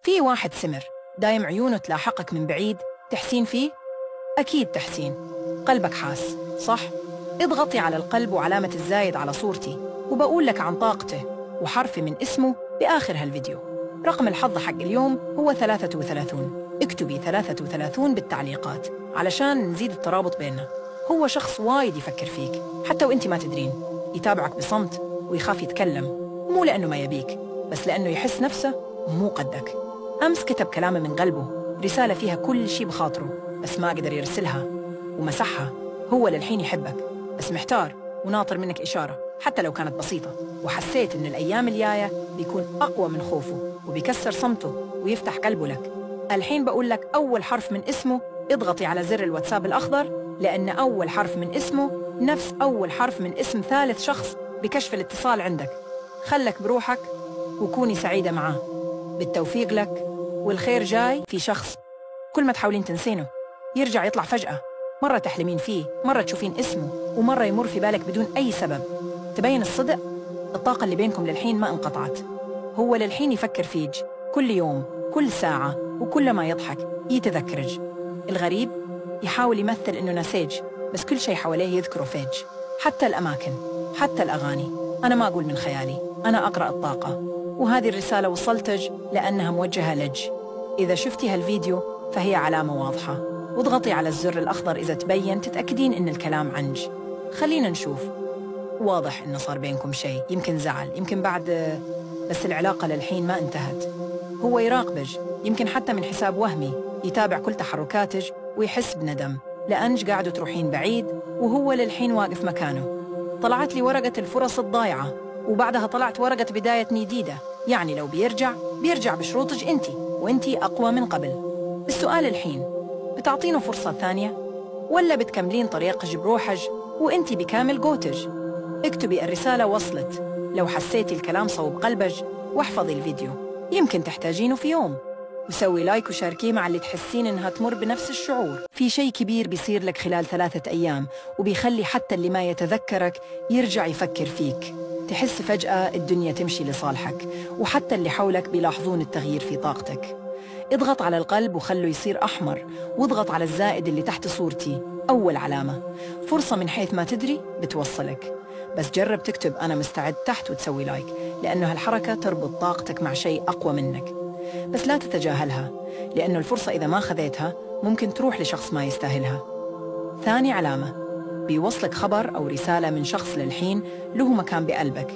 في واحد سمر دايم عيونه تلاحقك من بعيد، تحسين فيه؟ أكيد تحسين. قلبك حاس، صح؟ اضغطي على القلب وعلامة الزايد على صورتي وبقول لك عن طاقته وحرف من اسمه بآخر هالفيديو. رقم الحظ حق اليوم هو 33. اكتبي 33 بالتعليقات علشان نزيد الترابط بيننا. هو شخص وايد يفكر فيك حتى وانت ما تدرين، يتابعك بصمت ويخاف يتكلم، مو لأنه ما يبيك بس لأنه يحس نفسه مو قدك. أمس كتب كلامه من قلبه، رسالة فيها كل شي بخاطره بس ما قدر يرسلها ومسحها. هو للحين يحبك بس محتار وناطر منك إشارة حتى لو كانت بسيطة، وحسيت إن الأيام الجاية بيكون أقوى من خوفه وبيكسر صمته ويفتح قلبه لك. الحين بقول لك أول حرف من اسمه اضغطي على زر الواتساب الأخضر، لأن أول حرف من اسمه نفس أول حرف من اسم ثالث شخص بكشف الاتصال عندك. خلك بروحك وكوني سعيدة معاه. بالتوفيق لك، والخير جاي في شخص كل ما تحاولين تنسينه يرجع يطلع فجأة. مرة تحلمين فيه، مرة تشوفين اسمه، ومرة يمر في بالك بدون أي سبب. تبين الصدق، الطاقة اللي بينكم للحين ما انقطعت. هو للحين يفكر فيج كل يوم، كل ساعة، وكل ما يضحك يتذكرج. الغريب يحاول يمثل إنه نسيج بس كل شيء حواليه يذكره فيج، حتى الأماكن، حتى الأغاني. أنا ما أقول من خيالي، أنا أقرأ الطاقة، وهذه الرسالة وصلتج لأنها موجهة لج. إذا شفتي هالفيديو فهي علامة واضحة، واضغطي على الزر الأخضر إذا تبين تتأكدين إن الكلام عنج. خلينا نشوف. واضح إنه صار بينكم شيء، يمكن زعل، يمكن بعد، بس العلاقة للحين ما انتهت. هو يراقبج، يمكن حتى من حساب وهمي، يتابع كل تحركاتج ويحس بندم لأنج قاعدوا تروحين بعيد وهو للحين واقف مكانه. طلعت لي ورقة الفرص الضايعة وبعدها طلعت ورقة بداية جديدة، يعني لو بيرجع بشروطج انتي، وانتي أقوى من قبل. السؤال الحين، بتعطينه فرصة ثانية ولا بتكملين طريقج بروحج وانتي بكامل قوتج؟ اكتبي الرسالة وصلت لو حسيتي الكلام صوب قلبج، واحفظي الفيديو يمكن تحتاجينه في يوم، وسوي لايك وشاركيه مع اللي تحسين انها تمر بنفس الشعور. في شيء كبير بيصير لك خلال 3 أيام وبيخلي حتى اللي ما يتذكرك يرجع يفكر فيك. تحس فجأة الدنيا تمشي لصالحك، وحتى اللي حولك بيلاحظون التغيير في طاقتك. اضغط على القلب وخله يصير أحمر، واضغط على الزائد اللي تحت صورتي، أول علامة. فرصة من حيث ما تدري بتوصلك، بس جرب تكتب أنا مستعد تحت وتسوي لايك، لأنه هالحركة تربط طاقتك مع شيء أقوى منك. بس لا تتجاهلها، لأنه الفرصة إذا ما خذيتها ممكن تروح لشخص ما يستاهلها. ثاني علامة، بيوصلك خبر أو رسالة من شخص للحين له مكان بقلبك،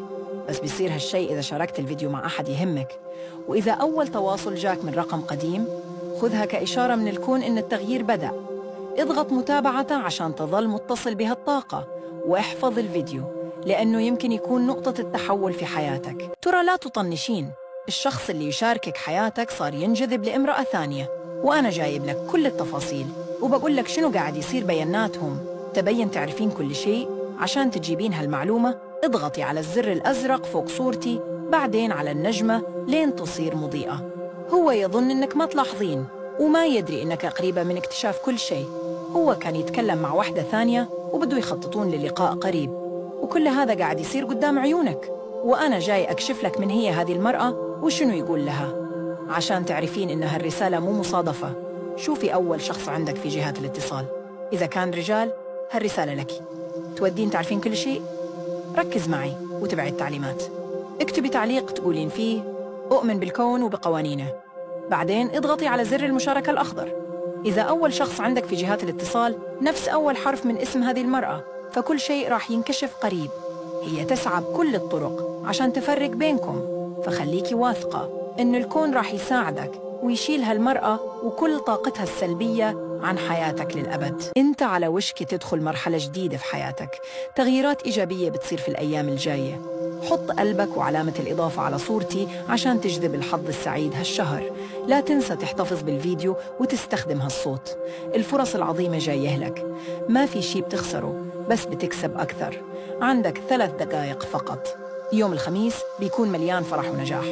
بس بيصير هالشيء إذا شاركت الفيديو مع أحد يهمك. وإذا أول تواصل جاك من رقم قديم، خذها كإشارة من الكون إن التغيير بدأ. اضغط متابعة عشان تظل متصل بهالطاقة، واحفظ الفيديو لأنه يمكن يكون نقطة التحول في حياتك. ترى لا تطنشين، الشخص اللي يشاركك حياتك صار ينجذب لامرأة ثانية، وأنا جايب لك كل التفاصيل وبقول لك شنو قاعد يصير بيناتهم. تبين تعرفين كل شيء. عشان تجيبين هالمعلومة اضغطي على الزر الأزرق فوق صورتي، بعدين على النجمة لين تصير مضيئة. هو يظن إنك ما تلاحظين وما يدري إنك قريبة من اكتشاف كل شيء. هو كان يتكلم مع واحدة ثانية وبدوا يخططون للقاء قريب، وكل هذا قاعد يصير قدام عيونك، وأنا جاي أكشف لك من هي هذه المرأة وشنو يقول لها. عشان تعرفين إن هالرسالة مو مصادفة، شوفي أول شخص عندك في جهات الاتصال. إذا كان رجال هالرسالة لك. تودين تعرفين كل شيء؟ ركز معي وتبعي التعليمات. اكتبي تعليق تقولين فيه أؤمن بالكون وبقوانينه، بعدين اضغطي على زر المشاركة الأخضر. إذا أول شخص عندك في جهات الاتصال نفس أول حرف من اسم هذه المرأة، فكل شيء راح ينكشف قريب. هي تسعى بكل الطرق عشان تفرق بينكم، فخليكي واثقة إن الكون راح يساعدك ويشيل هالمرأة وكل طاقتها السلبية عن حياتك للأبد. أنت على وشك تدخل مرحلة جديدة في حياتك، تغييرات إيجابية بتصير في الأيام الجاية. حط قلبك وعلامة الإضافة على صورتي عشان تجذب الحظ السعيد هالشهر. لا تنسى تحتفظ بالفيديو وتستخدم هالصوت. الفرص العظيمة جايه لك، ما في شي بتخسره بس بتكسب أكثر. عندك 3 دقائق فقط. يوم الخميس بيكون مليان فرح ونجاح.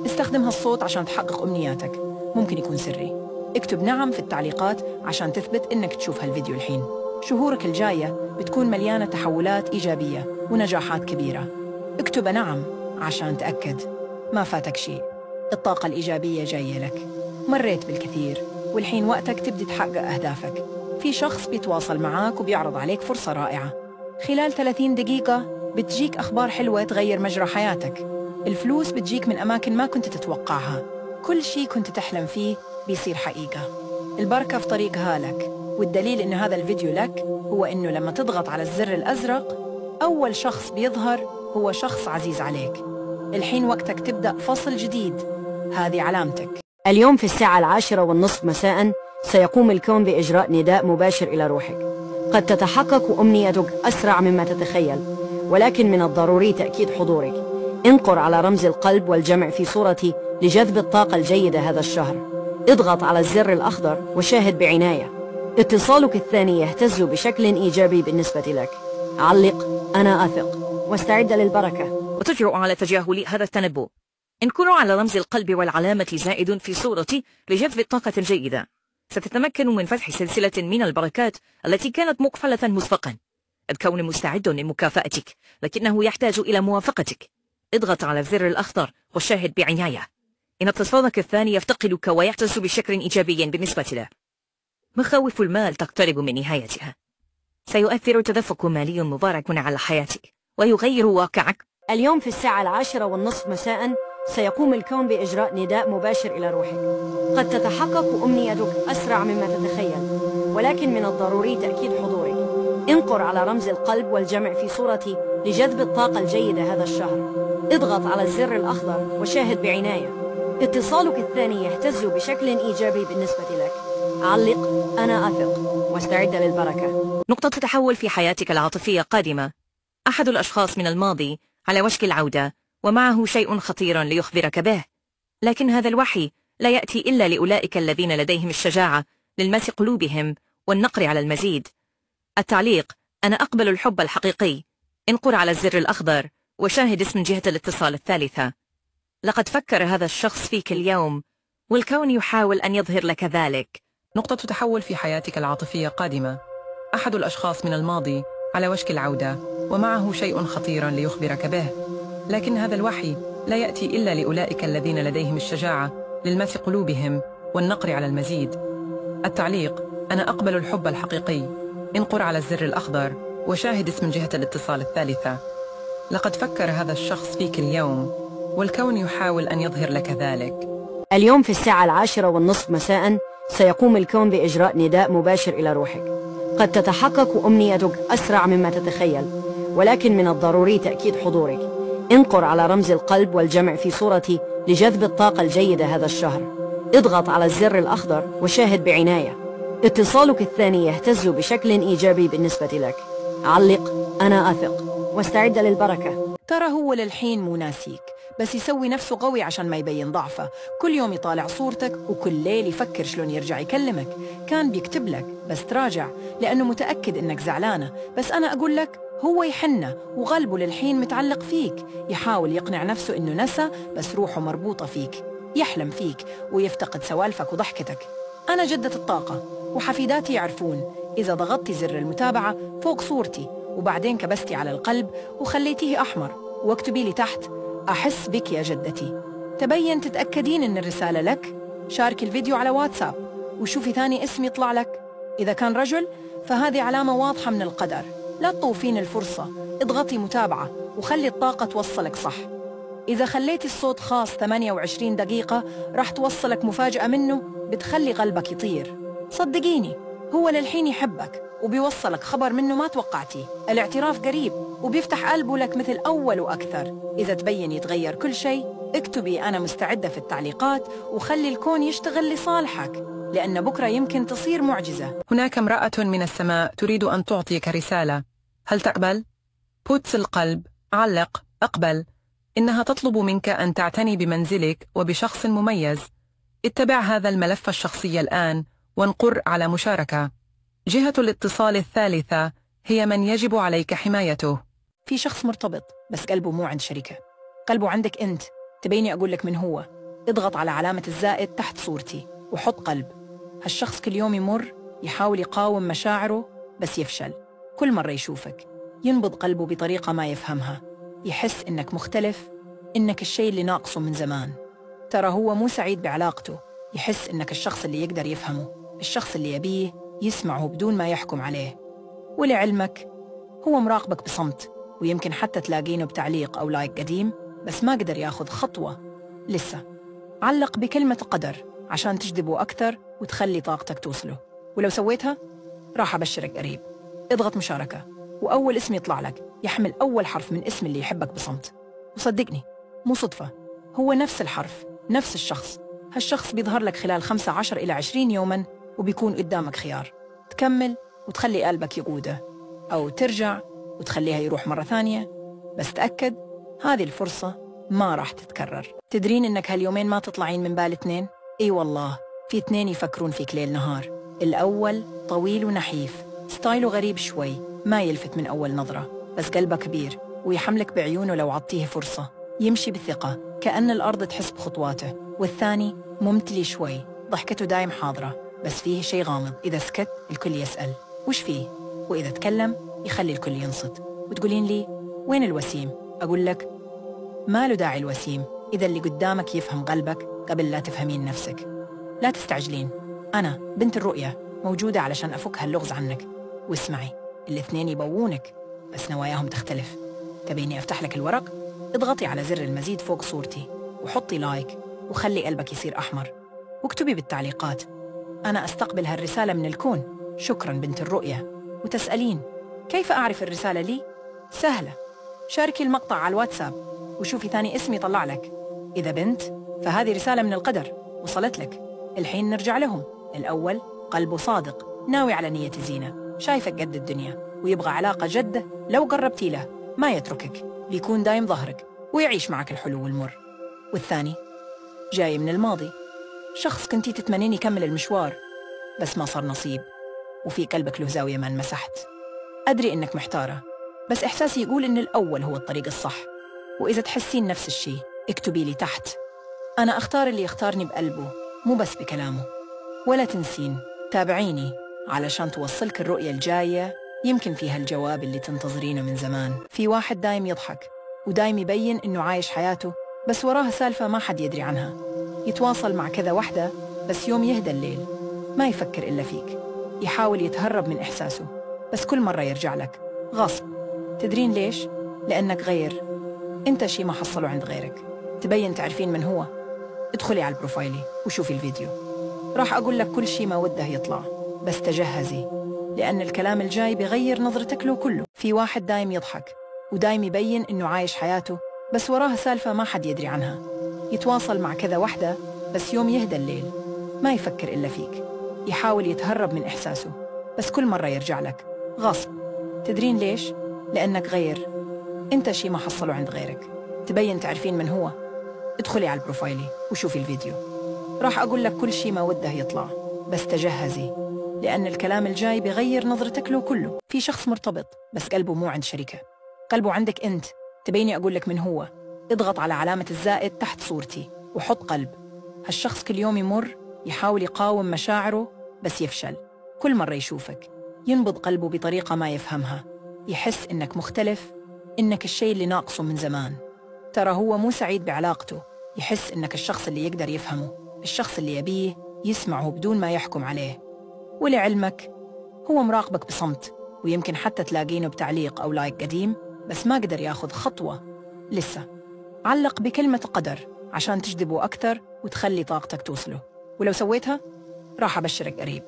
استخدم هالصوت عشان تحقق أمنياتك، ممكن يكون سري. اكتب نعم في التعليقات عشان تثبت إنك تشوف هالفيديو الحين. شهورك الجاية بتكون مليانة تحولات إيجابية ونجاحات كبيرة. اكتب نعم عشان تأكد ما فاتك شيء. الطاقة الإيجابية جاية لك. مريت بالكثير، والحين وقتك تبدي تحقق أهدافك. في شخص بيتواصل معاك وبيعرض عليك فرصة رائعة. خلال 30 دقيقة بتجيك أخبار حلوة تغير مجرى حياتك. الفلوس بتجيك من أماكن ما كنت تتوقعها. كل شيء كنت تحلم فيه بيصير حقيقة. البركة في طريقها لك، والدليل إن هذا الفيديو لك هو إنه لما تضغط على الزر الأزرق أول شخص بيظهر هو شخص عزيز عليك. الحين وقتك تبدأ فصل جديد، هذه علامتك. اليوم في الساعة 10:30 مساء سيقوم الكون بإجراء نداء مباشر إلى روحك. قد تتحقق أمنيتك أسرع مما تتخيل، ولكن من الضروري تأكيد حضورك. انقر على رمز القلب والجمع في صورتي لجذب الطاقة الجيدة هذا الشهر. اضغط على الزر الأخضر وشاهد بعناية. اتصالك الثاني يهتز بشكل إيجابي بالنسبة لك. علق أنا أثق واستعد للبركة. وتجرؤ على تجاهل هذا التنبؤ. انقروا على رمز القلب والعلامة زائد في صورتي لجذب الطاقة الجيدة. ستتمكن من فتح سلسلة من البركات التي كانت مقفلة مسبقا. الكون مستعد لمكافأتك، لكنه يحتاج إلى موافقتك. اضغط على الزر الأخضر وشاهد بعناية. إن اتصالك الثاني يفتقدك ويهتز بشكل إيجابي بالنسبة له. مخاوف المال تقترب من نهايتها. سيؤثر تدفق مالي مبارك على حياتك ويغير واقعك. اليوم في الساعة 10:30 مساء سيقوم الكون بإجراء نداء مباشر إلى روحك. قد تتحقق أمنيتك أسرع مما تتخيل، ولكن من الضروري تأكيد حضورك. انقر على رمز القلب والجمع في صورتي لجذب الطاقة الجيدة هذا الشهر. اضغط على الزر الأخضر وشاهد بعناية. اتصالك الثاني يهتز بشكل إيجابي بالنسبة لك. علق أنا أثق واستعد للبركة. نقطة تحول في حياتك العاطفية قادمة. أحد الأشخاص من الماضي على وشك العودة، ومعه شيء خطير ليخبرك به. لكن هذا الوحي لا يأتي إلا لأولئك الذين لديهم الشجاعة للمس قلوبهم والنقر على المزيد. التعليق: أنا أقبل الحب الحقيقي. انقر على الزر الأخضر وشاهد اسم جهة الاتصال الثالثة. لقد فكر هذا الشخص فيك اليوم، والكون يحاول أن يظهر لك ذلك. نقطة تحول في حياتك العاطفية قادمة. أحد الأشخاص من الماضي على وشك العودة، ومعه شيء خطير ليخبرك به. لكن هذا الوحي لا يأتي إلا لأولئك الذين لديهم الشجاعة للمس قلوبهم والنقر على المزيد. التعليق: أنا أقبل الحب الحقيقي. انقر على الزر الأخضر وشاهد اسم جهة الاتصال الثالثة. لقد فكر هذا الشخص فيك اليوم، والكون يحاول أن يظهر لك ذلك. اليوم في الساعة 10:30 مساء سيقوم الكون بإجراء نداء مباشر إلى روحك. قد تتحقق أمنيتك أسرع مما تتخيل، ولكن من الضروري تأكيد حضورك. انقر على رمز القلب والجمع في صورتي لجذب الطاقة الجيدة هذا الشهر. اضغط على الزر الأخضر وشاهد بعناية. اتصالك الثاني يهتز بشكل إيجابي بالنسبة لك. علق أنا أثق واستعد للبركة. ترى هو للحين مو ناسيك، بس يسوي نفسه قوي عشان ما يبين ضعفه. كل يوم يطالع صورتك، وكل ليل يفكر شلون يرجع يكلمك. كان بيكتب لك بس تراجع لأنه متأكد إنك زعلانة. بس أنا أقول لك هو يحنه، وقلبه للحين متعلق فيك. يحاول يقنع نفسه إنه نسى، بس روحه مربوطة فيك. يحلم فيك ويفتقد سوالفك وضحكتك. أنا جدة الطاقة، وحفيداتي يعرفون. إذا ضغطتي زر المتابعة فوق صورتي وبعدين كبستي على القلب وخليتيه أحمر واكتبي لي تحت أحس بك يا جدتي، تبين تتأكدين إن الرسالة لك. شاركي الفيديو على واتساب وشوفي ثاني اسم يطلع لك. إذا كان رجل فهذه علامة واضحة من القدر. لا تطوفين الفرصة، اضغطي متابعة وخلي الطاقة توصلك صح. إذا خليتي الصوت خاص 28 دقيقة راح توصلك مفاجأة منه بتخلي قلبك يطير. صدقيني هو للحين يحبك وبيوصلك خبر منه ما توقعتيه. الاعتراف قريب وبيفتح قلبه لك مثل أول وأكثر. إذا تبين يتغير كل شيء اكتبي أنا مستعدة في التعليقات، وخلي الكون يشتغل لصالحك، لأن بكرة يمكن تصير معجزة. هناك امرأة من السماء تريد أن تعطيك رسالة. هل تقبل؟ بوتس القلب. علق أقبل. إنها تطلب منك أن تعتني بمنزلك وبشخص مميز. اتبع هذا الملف الشخصي الآن وانقر على مشاركة. جهة الاتصال الثالثة هي من يجب عليك حمايته. في شخص مرتبط بس قلبه مو عند شركة، قلبه عندك أنت. تبيني أقول لك من هو؟ اضغط على علامة الزائد تحت صورتي وحط قلب. هالشخص كل يوم يمر يحاول يقاوم مشاعره بس يفشل. كل مرة يشوفك ينبض قلبه بطريقة ما يفهمها. يحس إنك مختلف، إنك الشيء اللي ناقصه من زمان. ترى هو مو سعيد بعلاقته، يحس إنك الشخص اللي يقدر يفهمه، الشخص اللي يبيه يسمعه بدون ما يحكم عليه. ولعلمك هو مراقبك بصمت، ويمكن حتى تلاقينه بتعليق أو لايك قديم، بس ما قدر ياخذ خطوة لسه. علق بكلمة قدر عشان تجذبه أكثر وتخلي طاقتك توصله، ولو سويتها راح أبشرك قريب. اضغط مشاركة، وأول اسم يطلع لك يحمل أول حرف من اسم اللي يحبك بصمت. وصدقني مو صدفة، هو نفس الحرف، نفس الشخص. هالشخص بيظهر لك خلال 15 إلى 20 يوماً، وبيكون قدامك خيار: تكمل وتخلي قلبك يقوده، أو ترجع وتخليها يروح مرة ثانية. بس تأكد هذه الفرصة ما راح تتكرر. تدرين إنك هاليومين ما تطلعين من بال اثنين؟ إي والله، في اثنين يفكرون فيك ليل نهار. الأول طويل ونحيف، ستايله غريب شوي، ما يلفت من أول نظرة، بس قلبه كبير ويحملك بعيونه لو عطيه فرصة. يمشي بثقة كأن الأرض تحس بخطواته. والثاني ممتلي شوي، ضحكته دايم حاضرة، بس فيه شيء غامض. إذا سكت الكل يسأل وش فيه، وإذا تكلم يخلي الكل ينصت. وتقولين لي وين الوسيم؟ أقول لك ما له داعي الوسيم إذا اللي قدامك يفهم قلبك قبل لا تفهمين نفسك. لا تستعجلين، أنا بنت الرؤية موجودة علشان أفك هاللغز عنك. واسمعي، الاثنين يبوونك بس نواياهم تختلف. تبيني أفتح لك الورق؟ اضغطي على زر المزيد فوق صورتي وحطي لايك وخلي قلبك يصير أحمر، واكتبي بالتعليقات: أنا أستقبل هالرسالة من الكون، شكراً بنت الرؤية. وتسألين كيف أعرف الرسالة لي؟ سهلة، شاركي المقطع على الواتساب وشوفي ثاني اسم يطلع لك. إذا بنت فهذه رسالة من القدر وصلت لك. الحين نرجع لهم. الأول قلبه صادق، ناوي على نية الزينة، شايفك قد الدنيا ويبغى علاقة جدة. لو قربتي له ما يتركك، بيكون دايم ظهرك ويعيش معك الحلو والمر. والثاني جاي من الماضي، شخص كنتي تتمنين يكمل المشوار بس ما صار نصيب، وفي قلبك له زاوية ما انمسحت. أدري إنك محتارة، بس إحساسي يقول إن الأول هو الطريق الصح. وإذا تحسين نفس الشيء اكتبي لي تحت. أنا أختار اللي يختارني بقلبه مو بس بكلامه. ولا تنسين تابعيني علشان توصلك الرؤية الجاية، يمكن فيها الجواب اللي تنتظرينه من زمان. في واحد دايم يضحك ودايم يبين إنه عايش حياته، بس وراها سالفة ما حد يدري عنها. يتواصل مع كذا وحدة، بس يوم يهدى الليل ما يفكر إلا فيك. يحاول يتهرب من إحساسه، بس كل مرة يرجع لك غصب. تدرين ليش؟ لأنك غير، أنت شي ما حصله عند غيرك. تبين تعرفين من هو؟ ادخلي على البروفايلي وشوفي الفيديو، راح أقول لك كل شي ما وده يطلع، بس تجهزي لأن الكلام الجاي بيغير نظرتك له كله. في واحد دايم يضحك ودايم يبين إنه عايش حياته، بس وراها سالفة ما حد يدري عنها. يتواصل مع كذا وحدة، بس يوم يهدى الليل ما يفكر إلا فيك. يحاول يتهرب من إحساسه، بس كل مرة يرجع لك غصب. تدرين ليش؟ لأنك غير، أنت شي ما حصله عند غيرك. تبين تعرفين من هو؟ ادخلي على البروفايلي وشوفي الفيديو، راح أقول لك كل شي ما وده يطلع، بس تجهزي لأن الكلام الجاي بيغير نظرتك له كله. في شخص مرتبط بس قلبه مو عند شريكه، قلبه عندك أنت. تبيني أقول لك من هو؟ اضغط على علامة الزائد تحت صورتي وحط قلب. هالشخص كل يوم يمر يحاول يقاوم مشاعره بس يفشل. كل مرة يشوفك ينبض قلبه بطريقة ما يفهمها، يحس إنك مختلف، إنك الشيء اللي ناقصه من زمان. ترى هو مو سعيد بعلاقته، يحس إنك الشخص اللي يقدر يفهمه، الشخص اللي يبيه يسمعه بدون ما يحكم عليه. ولعلمك هو مراقبك بصمت، ويمكن حتى تلاقينه بتعليق أو لايك قديم، بس ما قدر ياخذ خطوة لسه. علق بكلمة قدر عشان تجذبه أكثر وتخلي طاقتك توصله، ولو سويتها راح أبشرك قريب.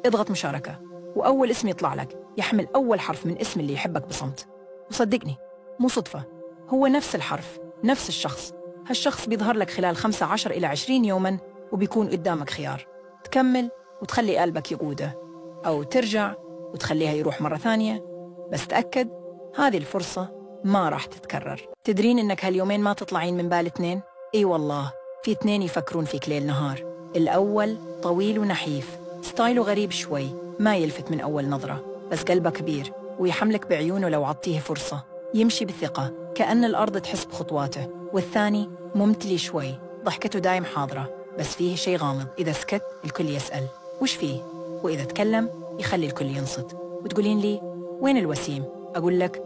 اضغط مشاركة، وأول اسم يطلع لك يحمل أول حرف من اسم اللي يحبك بصمت. وصدقني مو صدفة، هو نفس الحرف، نفس الشخص. هالشخص بيظهر لك خلال 15 إلى 20 يوماً، وبيكون قدامك خيار: تكمل وتخلي قلبك يقوده، أو ترجع وتخليها يروح مرة ثانية. بس تأكد هذه الفرصة ما راح تتكرر. تدرين إنك هاليومين ما تطلعين من بال اثنين؟ إي والله، في اثنين يفكرون فيك ليل نهار. الأول طويل ونحيف، ستايله غريب شوي، ما يلفت من أول نظرة، بس قلبه كبير ويحملك بعيونه لو عطيه فرصة. يمشي بثقة كأن الأرض تحس بخطواته. والثاني ممتلي شوي، ضحكته دايم حاضرة، بس فيه شيء غامض. إذا سكت الكل يسأل وش فيه، وإذا تكلم يخلي الكل ينصت. وتقولين لي وين الوسيم؟ أقول لك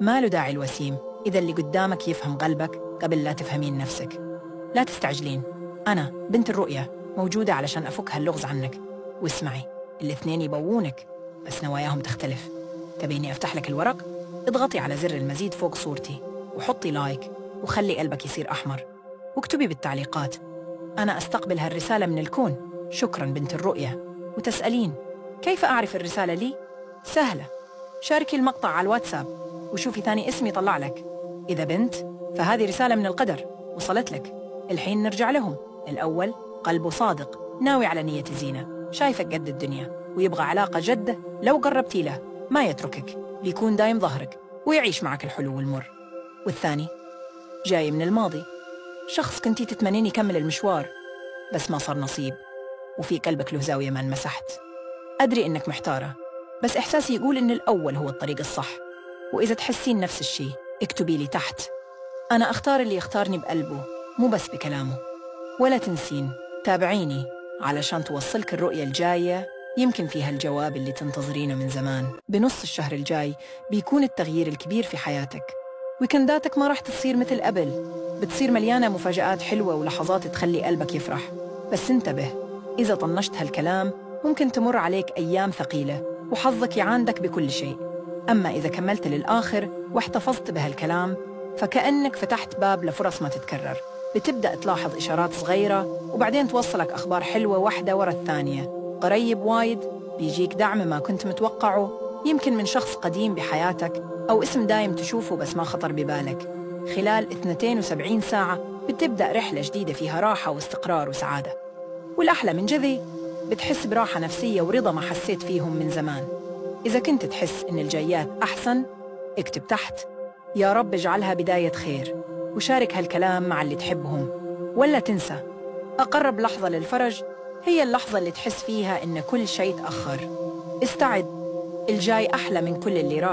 ما له داعي الوسيم إذا اللي قدامك يفهم قلبك قبل لا تفهمين نفسك. لا تستعجلين، أنا بنت الرؤية موجودة علشان أفك هاللغز عنك. واسمعي، الاثنين يبوونك بس نواياهم تختلف. تبيني أفتح لك الورق؟ اضغطي على زر المزيد فوق صورتي وحطي لايك وخلي قلبك يصير أحمر، واكتبي بالتعليقات أنا أستقبل هالرسالة من الكون، شكراً بنت الرؤية. وتسألين كيف أعرف الرسالة لي؟ سهلة، شاركي المقطع على الواتساب وشوفي ثاني اسم يطلع لك. إذا بنت فهذه رسالة من القدر وصلت لك. الحين نرجع لهم. الأول قلبه صادق، ناوي على نية زينة، شايفك قد الدنيا ويبغى علاقة جدة. لو قربتي له ما يتركك، بيكون دايم ظهرك ويعيش معك الحلو والمر. والثاني جاي من الماضي، شخص كنتي تتمنين يكمل المشوار بس ما صار نصيب، وفي قلبك له زاوية ما انمسحت. أدري إنك محتارة بس إحساسي يقول إن الأول هو الطريق الصح. وإذا تحسين نفس الشي اكتبي لي تحت. أنا أختار اللي يختارني بقلبه مو بس بكلامه. ولا تنسين تابعيني علشان توصلك الرؤية الجاية، يمكن فيها الجواب اللي تنتظرينه من زمان. بنص الشهر الجاي بيكون التغيير الكبير في حياتك. ويكنداتك ما راح تصير مثل قبل، بتصير مليانة مفاجآت حلوة ولحظات تخلي قلبك يفرح. بس انتبه، إذا طنشت هالكلام ممكن تمر عليك أيام ثقيلة وحظك يعاندك بكل شيء. أما إذا كملت للآخر واحتفظت بهالكلام فكأنك فتحت باب لفرص ما تتكرر. بتبدأ تلاحظ إشارات صغيرة وبعدين توصلك أخبار حلوة واحدة ورا الثانية. قريب وايد بيجيك دعم ما كنت متوقعه، يمكن من شخص قديم بحياتك أو اسم دايم تشوفه بس ما خطر ببالك. خلال 72 ساعة بتبدأ رحلة جديدة فيها راحة واستقرار وسعادة. والأحلى من جذي بتحس براحة نفسية ورضا ما حسيت فيهم من زمان. إذا كنت تحس إن الجايات أحسن اكتب تحت يا رب اجعلها بداية خير، وشارك هالكلام مع اللي تحبهم. ولا تنسى، أقرب لحظة للفرج هي اللحظة اللي تحس فيها إن كل شيء تأخر. استعد، الجاي أحلى من كل اللي راح.